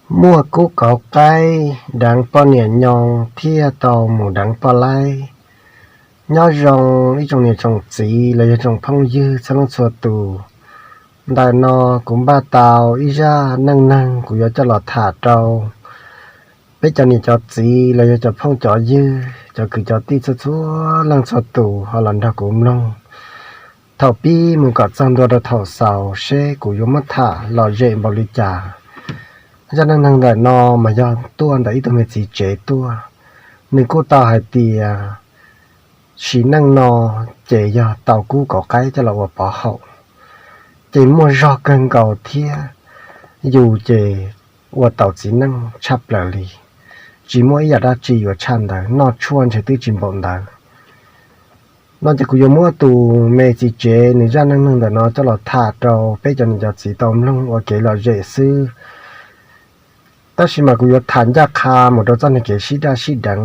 Muaj kub kauv qaib deev poj niam nyob thiaj tau mus deev poj laib. Nyob zoo ib tsoom niam tsoom txiv los yog tsoom phooj ywg txhua leej txhua tus. Ntawm no kuv npaj tau ib zaj neej neeg kuv yuav coj los tham rau peb cov niam cov txiv los yog cov phooj cov ywg, cov kwv cov tij txhua txhua leej txhua tus ho los nrog kuv mloog thaum pib mus kom txog ntua rau thaum xaus seb kuv yuav muab tham lom zem npaum li cas. Zaj neej neeg ntawm no mas yog tuaj ntawm ib tug me txiv tsev tuaj. Nws kuj tau hais tias sim neej no ces yog tau kub kauv qaib coj los ua pov haum, ces muaj zog kawg nkaus thiab. Yus ces ua tau txiv neej tshaj plaws li, tsis muaj ib yam dab tsi yuav tshaj ntawd, noj tshuaj ntshe twb tsis npaum ntawd. No ces kuv yuav muab tus me txiv tsev nws zaj neej neeg ntawm no coj los tham rau peb cov niam cov txiv tau mloog ua kev lom zem xwb. Tab sis mas kuv yuav tham ncaj qha mus rau txoj niag kev sib daj sib deev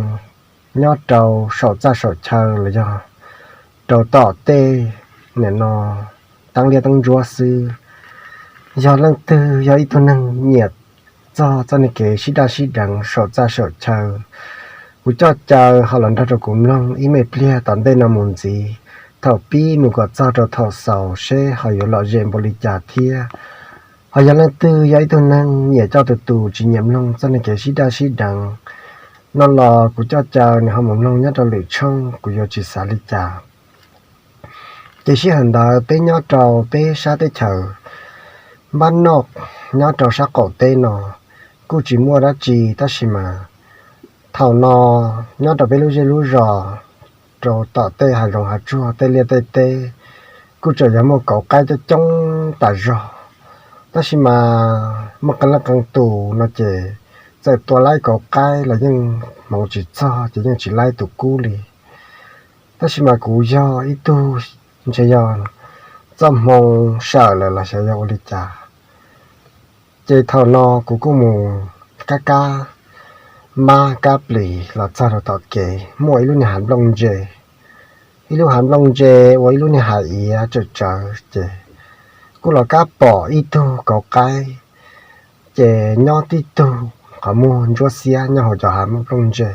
nyob rau saum txaj saum chaw los yog rau tom tej, nim no teeb liab teeb ntsuab xwb. Yog leej twg yog ib tug neeg nyiam txog txoj niag kev sib daj sib deev saum txaj saum chaw, kuv coj caw ho los nrog rau kuv mloog ib me pliag tom ntej no mus ntxiv, thaum pib mus kom txog rau thaum xaus seb ho yuav lom zem npaum li cas thiab. Ho yog leej twg yog ib tug neeg nyiam coj tus tus tsis nyiam mloog txoj niag kev sib daj sib deev no los kuv coj caw nws ho mus mloog nyob rau lwm tshooj, kuv yuav tsis xav li cas. Ces sij hawm ntawd peb nyob rau peb sab teb chaws npab noj, nyob rau sab qaum teb no kuj tsis muaj dab tsi, tab sis mas thaum no nyob rau peb lub zej lub zos, rau tom tej hav zoov hav tsuag tej liaj tej teb, kuj tseem yog muaj kauv qaib coob coob tas zog. Tab sis mas muaj qee leej qee tus no ces txawm tua laib kauv qaib los yeej hmoov tsis txog ces yeej tsis laib tus kub li. Tab sis mas kuv yog ib tug ntshe yog txoj hmoo sawm lawm los xyov yog ua li cas, ces thaum no kuv kuj mus kab kab mab kab plis los txog rau tom kev muaj ib lub niag hav nplooj ntse, ib lub hav nplooj ntse ua ib lub niag hav iav tsawm tsawv, ces kuj los kab pom ib tug kauv qaib, ces nyob tib tug qhov muag ntsuab xiab nyob hauv cov hav nplooj ntse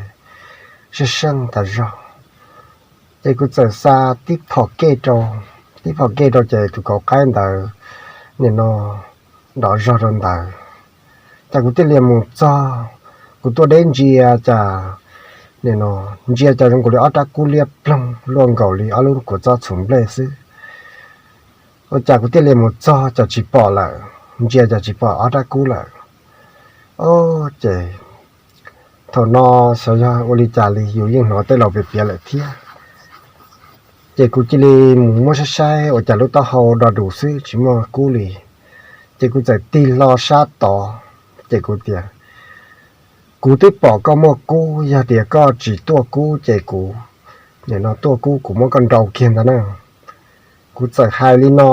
seej seej tas zog. Ces kuv txawm xa tib phom kej rau, tib phom kej rau ces tus kauv qaib ntawd nim no dov zog rau ntawd. Ces kuv thiaj li mus txog, kuv tuaj deb ntsia cas nim no ntsia cas zoo nkaus li ob rab kub liab ploog luaj nkaus li ob lub kuav txob txhuv nplej xwb. Ua cas kuv thiaj li mus txog cas tsis pom lawm, ntsia cas tsis pom ob rab kub lawm. Ces thaum no xyov yog ua li cas li, yus yeej hnov tej laus piav piav lawm thiab. Ces kuv cia li mus muab saib saib ua cas lub taub hau do dus xwb tsis muaj kub li. Ces kuv txawm tig hlo sab tod, ces kuv tias, kuv twb pom koj muaj kub, yog tias koj tsis tuaj kub ces kuv, nim no tuaj kub kuv muab koj nrau kiag ntag na. Kuv txawm hais li no,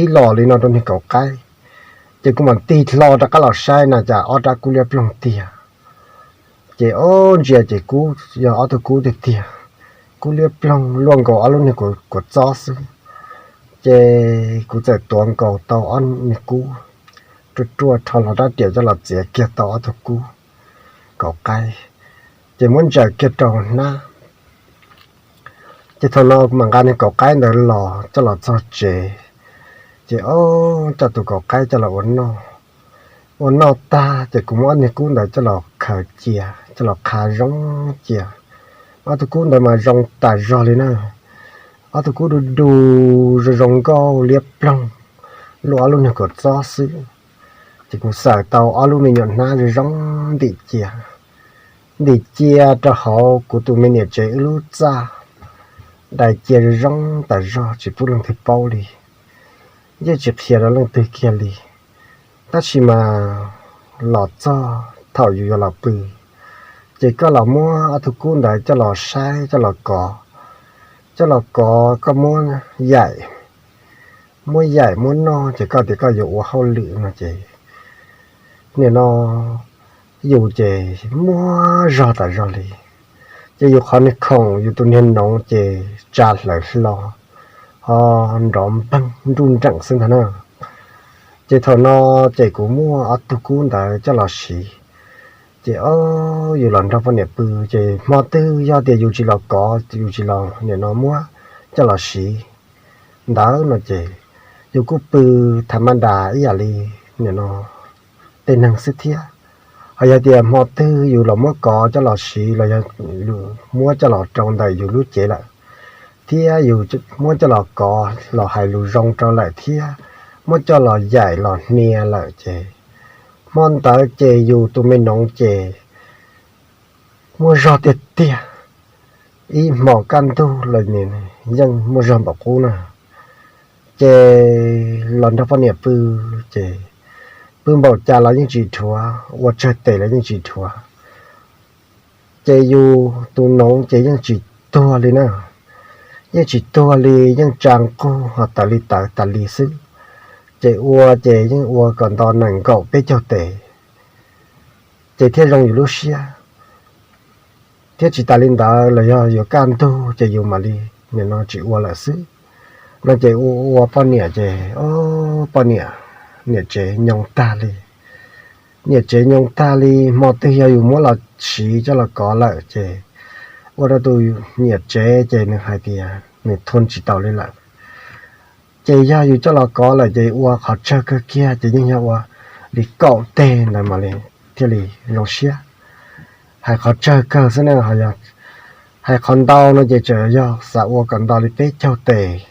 ib los li no rau niag kauv qaib, ces kuv mam tig hlo rov qab los saib na cas ob rab kub liab ploog tiag. Ces ob ntsia ces kub yog ob tug kub tiag tiag, kub liab ploog luaj nkaus ob lub niag kuav txob xwb. Ces kuv txawm tuav nkaus tau ob niag kub ruaj ruaj rho hlo rab riam coj los txiav kiag tau ob tug kub kauv qaib, ces muab ntsaws kiag rau hnab. Ces thaum no kuv mam nqa niag kauv qaib ntawd los coj los txog tsev, ces ob coj tus kauv qaib coj los ua noj. Ua noj tag ces kuv muab ob niag kub ntawd coj los khaws cia, coj los qha zoo cia. Ob tug kub ntawd mas zoo tas zog li na, ob tug kub du du zoo zoo nkauj liab ploog luaj ob lub niag kuav txob xwb. Ces kuv xawm tau ob lub me nyuam hnab zoo zoo ntim cia, ntim cia rau hauv kuv tus me niam tsev wb lub txaj, dai cia zoo zoo tas zog tsis pub leej twg paub li, yeej tsis qhia rau leej twg kiag li. Tab sis mas los txog thaum yus yuav los pw, ces koj los muab ob tug kub ntawd coj los saib coj los kov, coj los kov koj muab yaim, muab yaim muab noj ces koj tias koj yuav ua hauj lwm no ces nim no yus ces muaj zog tas zog li. Ces yus qhov niag khoom yus tus niag noov ces tsa hlawv hlo ho nrov npeeg nruj nreem xwb ntag na. Ces thaum no ces kuv muab ob tug kub ntawd coj los siv. Ces o, yus los nrog poj niam pw, ces hmo twg yog tias yus tsis los kov, yus tsis los nim no muab coj los siv ntawd no ces yus kuj pw tha ma das ib yam li nim no tej neeg xwb thiab. Ho yog tias hmo twg yus los muab kov coj los siv los yog muab coj los rau ntawm yus lub cev lawm, thiab yus muab coj los kov los hais lus zoo rau lawm thiab muab coj los yaim los hnia lawm ces hmo ntawd ces yus tus me noov ces muaj zog tiag tiag, ib hmos kaj ntug los yeej muaj zog npaum qub na. Ces los nrog poj niam pw, ces pw npaum cas los yeej tsis dhuav, ua tsawg tes los yeej tsis dhuav. Ces yus tus noov ces yeej tsis tuag li na, yeej tsis tuag li, yeej tsa nqug ho tawv li tawv tas li xwb. Ces ua ces yeej ua kom nto nees nkaum peb caug tes, ces thiaj zoo yus lub siab. Thiab tsis tas li ntawd los yog yuav kaj ntug ces yus mam li nim no tsis ua lawm xwb. No ces ua ua poj niam ces o, poj niam, niam tsev nyoo tag li. Niam tsev nyoo tag li, hmo twg yog yus muab los siv coj los kov lawm ces ua rau tus niam tsev ces nws hais tias nws thun tsis taus li lawm. Ces yog yus coj los kov lawm ces ua qhov tsawg kawg kiag ces yeej yog ua li kaum teg ntawd mam li thiaj li zoo siab. Hais qhov tsawg kawg xwb na, hais qhov ntau no ces tseem yog xav ua kom nto li peb caug tes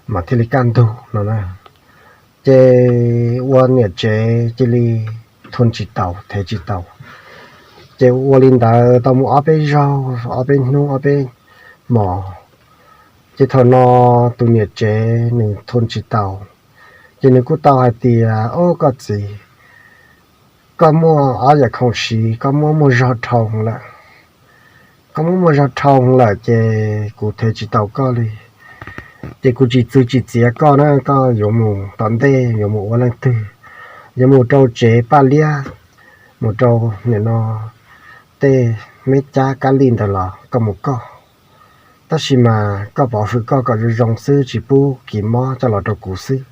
mas thiaj li kaj ntug no na. Ces ua niam tsev cia li thun tsis taus, thev tsis taus. Ces ua li ntawd tau mus ob peb zaug, ob peb hnub, ob peb hmos, ces thaum no tus niam tsev nws thun tsis taus, ces nws kuj tau hais tias, Ob, koj txiv, koj muaj ob yam khoom siv, koj muab muaj zog dhau lawm. Koj muab muaj zog dhau lawm ces kuv thev tsis taus koj li. Ces kuv tsis txwv tsis txiav koj na, koj yuav mus tom ntej yuav mus ua leej twg, yuav mus rau tsev paj liab, mus rau nim no tej meb cab kab li ntawd los koj mus koj. Tab sis mas koj pov hwm koj kom zoo zoo xwb, tsis pub kis mob coj los rau kuv xwb.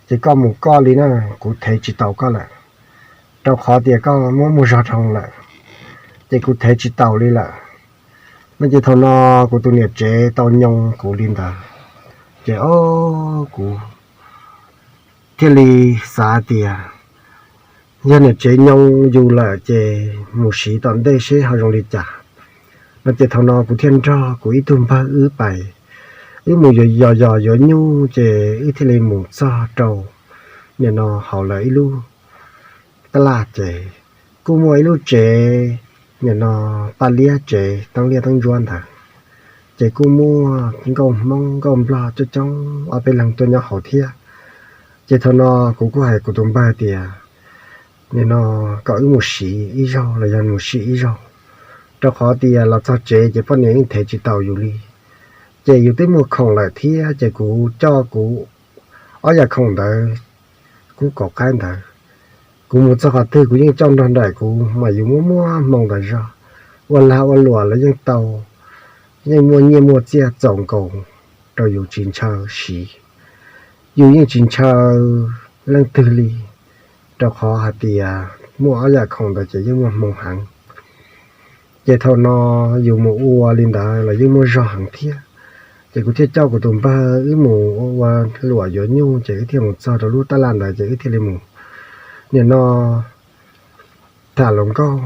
Ces koj mus koj li na, kuv thev tsis taus koj lawm, rau qhov tias koj muab muaj zog dhau lawm, ces kuv thev tsis taus li lawm. No ces thaum no kuv tus niam tsev tau nyoo kuv li ntawd, ces o, kuv thiaj li xav tias yog niam tsev nyoo yus lawm ces mus siv tom ntej seb ho zoo li cas. No ces thaum no kuv thiaj nrog kuv ib tug npawg wb pais, wb mus yos yos yuav nyuj ces wb thiaj li mus txog rau nim no hauv lawv ib lub tab laj ces kuj muaj ib lub tsev, nim no paj liab tsev teeb liab teeb ntsuab ntawd, ces kuj muaj nkauj Hmoob nkauj Nplog coob coob ob peb leeg tuaj nyob hauv thiab. Ces thaum no kuv kuj hais kuv tus npawg tias nim no kom wb mus siv ib zaug los yog mus sim ib zaug, rau qhov tias los txog tsev ces poj niam yeej thev tsis taus yus li. Ces yus twb muaj khoom lawm thiab ces kuv coj kuv ob yam khoom ntawd, kub kaum qaib ntawd, kuv mus txog qhov twg kuv yeej coj nrog nraim kuv mas yus muaj muaj hmoo tas zog. Ua lag ua luam los yeej tau, yeej muaj nyiaj muaj txiaj txaus nkaus rau yus tsis ntshaw siv. Yus yeej tsis ntshaw leej twg li, rau qhov hais tias muaj ob yam khoom ntawd ces yeej muaj hmoo heev. Ces thaum no yus mus ua li ntawd los yeej muaj zog heev thiab. Ces kuv thiaj coj kuv tus npawg wb mus ua luam yuav nyuj ces wb thiaj mus txog rau lub tab laj ntawd ces wb thiaj li mus nim no tham hluas nkauj,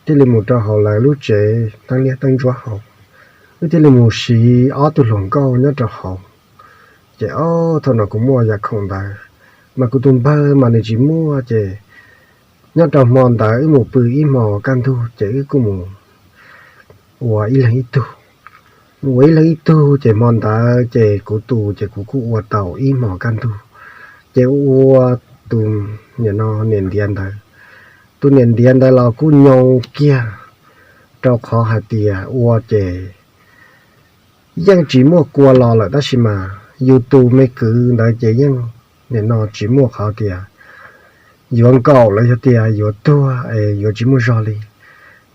thiaj li mus rau hauv lawv lub tsev teeb liab teeb ntsuab hauv. Wb thiaj li mus siv ob tug hluas nkauj nyob rau hauv. Ces o, thaum no kuv muaj yam khoom ntawd, mas kuv tus npawg mas nws tsis muaj. Ces nyob rau hmo ntawd wb mus pw ib hmos kaj ntug ces wb kuj mus ua ib leeg ib tug. Mus ua ib leeg ib tug ces hmo ntawd ces kuv tus ces kuv kuj ua tau ib hmos kaj ntug. Ces ua tus nim no niam ntiav ntawd, tus niam ntiav ntawd los kuj nyoo kiag, rau qhov hais tias ua ces yeej tsis muaj kua los lawm tab sis mas yus tus me kwv ntawd ces yeej nim no tsis muaj qhov tias yuav nkaum los yog tias yuav tuag es yuav tsis muaj zog li.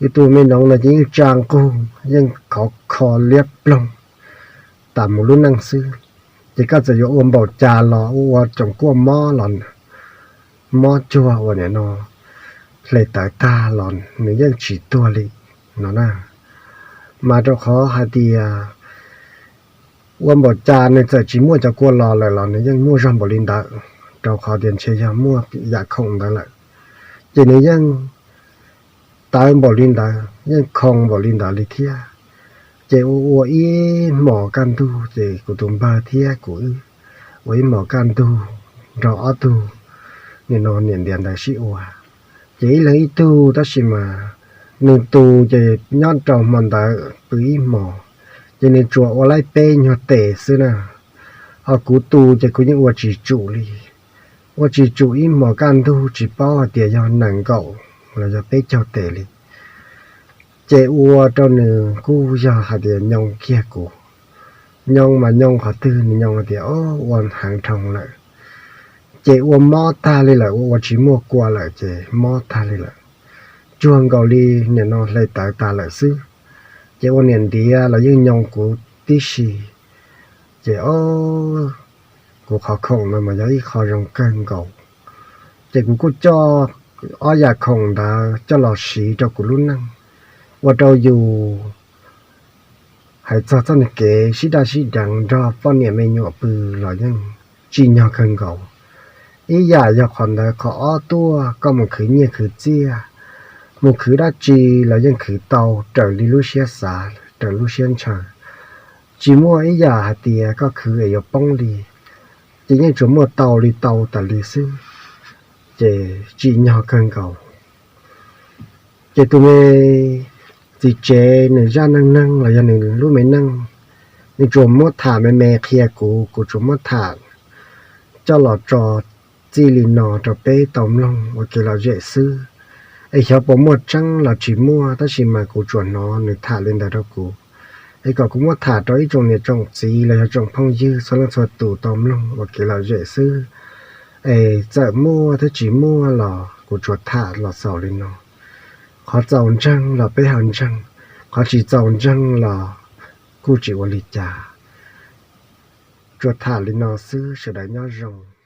Yus tus me noov no ces yeej tsa nqug, yeej khov kho liab ploog tas mus lub neej xwb. Ces koj txawm yuav ua npaum cas los ua ua tsoom kuaj mob los mob cuag uas nim no hle tawv tag los nws yeej tsis tuag li no na. Mas rau qhov hais tias ua npaum cas nws txawm tsis muaj cov kua los lawm los nws yeej muaj zog npaum li ntawd, rau qhov tias ntshe yog muaj yam khoom ntawd lawm, ces nws yeej tawv npaum li ntawd, yeej khoo npaum li ntawd li thiab. Ces ua ua ib hmos kaj ntug ces kuv tus npawg thiab kuv wb ua ib hmos kaj ntug nrog ob tug nim no niam ntiav ntawd sib ua. Ces ib leeg ib tug tab sis mas nws tus ces nyob rau hmo ntawd pw ib hmos, ces nws tsuas ua laib peb nyuag tes xwb na. Ho kuv tus ces kuv yeej ua tsis tsum li, ua tsis tsum ib hmos kaj ntug tsis paub hais tias yog nees nkaum los yog peb caug tes li. Ces ua rau nws kuj yog hais tias nyoo kiag kuv, nyoo mas nyoo qhov twg nws nyoo hais tias o, ua heev dhau lawm, ces ua mob tag li lawm, ua ua tsis muaj kua lawm ces mob tag li lawm, cuag nkaus li nim no hle tawv tas lawm xwb. Ces ua niam ntiav los yeej nyoo kuv tib si, ces o, kuv qhov khoom no mas yog ib qho zoo kawg nkaus. Ces kuv kuj coj ob yam khoom ntawd coj los siv rau kuv lub neej, ua rau yus hais txog txoj niag kev sib daj sib deev nrog poj niam me nyuam pw los yeej tsim nyog kawg nkaus. Ib yam yog qhov ntawd, qhov ob tuaj koj mus khwv nyiaj khwv txiaj, mus khwv dab tsi los yeej khwv tau raws li lub siab xav raws lub siab ntshaw. Tsis muaj ib yam hais tias koj khwv es yuav poob li, ces yeej tsuas muaj tau li tau tas li xwb, ces tsim nyog kawg nkaus. Ces tus me txiv tsev nws zaj neej neeg los yog nws lub me neej, nws tsuas muab tham me me qhia kuv, kuv tsuas muab tham coj los tso txij li no rau peb tau mloog ua kev lom zem xwb. Es xyov puas muaj tseeb los tsis muaj, tab sis mas kuv tsuas hnov nws tham li ntawd rau kuv, es kom kuv muab tham rau ib tsoom niam tsoom txiv los yog tsoom phooj ywg txhua leej txhua tus tau mloog ua kev lom zem xwb. Es txawm muaj thiab tsis muaj los kuv tsuas tham los xaus li no. Qhov txaus ntseeg los peb ho ntseeg, qhov tsis txaus ntseeg los kuj tsis ua li cas. Tsuas tham li no xwb, sawv daws nyob zoo.